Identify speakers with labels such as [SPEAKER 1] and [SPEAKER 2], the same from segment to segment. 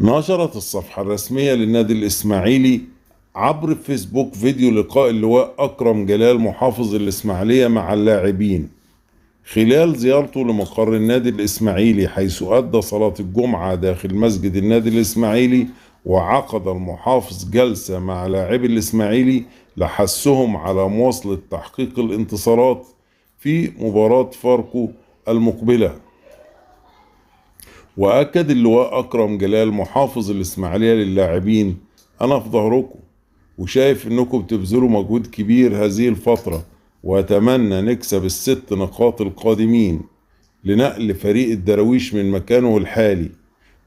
[SPEAKER 1] نشرت الصفحة الرسمية للنادي الإسماعيلي عبر فيسبوك فيديو لقاء اللواء أكرم جلال محافظ الإسماعيلية مع اللاعبين خلال زيارته لمقر النادي الإسماعيلي، حيث أدى صلاة الجمعة داخل مسجد النادي الإسماعيلي. وعقد المحافظ جلسة مع لاعبي الإسماعيلي لحثهم على مواصلة تحقيق الانتصارات في مباراة فاركو المقبلة. وأكد اللواء أكرم جلال محافظ الإسماعيلية للاعبين: أنا في ظهركم وشايف إنكم بتبذلوا مجهود كبير هذه الفترة، وأتمنى نكسب ال6 نقاط القادمين لنقل فريق الدراويش من مكانه الحالي.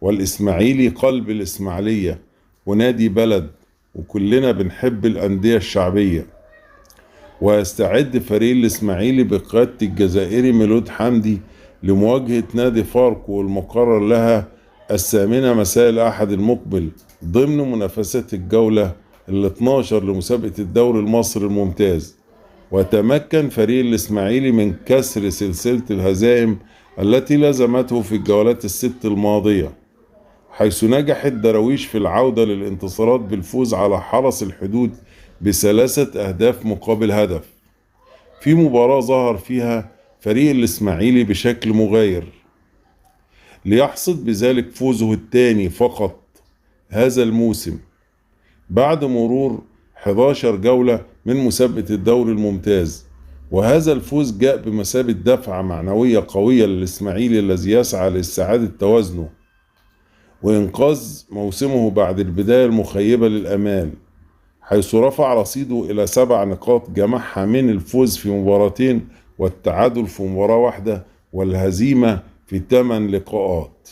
[SPEAKER 1] والإسماعيلي قلب الإسماعيلية ونادي بلد، وكلنا بنحب الأندية الشعبية. ويستعد فريق الإسماعيلي بقيادة الجزائري ميلود حمدي لمواجهة نادي فاركو المقرر لها 8 مساء الأحد المقبل ضمن منافسات الجولة ال12 لمسابقة الدوري المصري الممتاز. وتمكن فريق الإسماعيلي من كسر سلسلة الهزائم التي لزمته في الجولات ال6 الماضية، حيث نجح الدراويش في العودة للانتصارات بالفوز على حرس الحدود ب3 أهداف مقابل هدف، في مباراة ظهر فيها فريق الإسماعيلي بشكل مغاير، ليحصد بذلك فوزه الثاني فقط هذا الموسم بعد مرور 11 جولة من مسابقة الدوري الممتاز. وهذا الفوز جاء بمثابة دفعة معنوية قوية للإسماعيلي الذي يسعى لاستعادة توازنه وإنقاذ موسمه بعد البداية المخيبة للآمال، حيث رفع رصيده إلى 7 نقاط جمعها من الفوز في مباراتين والتعادل في مباراة واحدة والهزيمة في 8 لقاءات.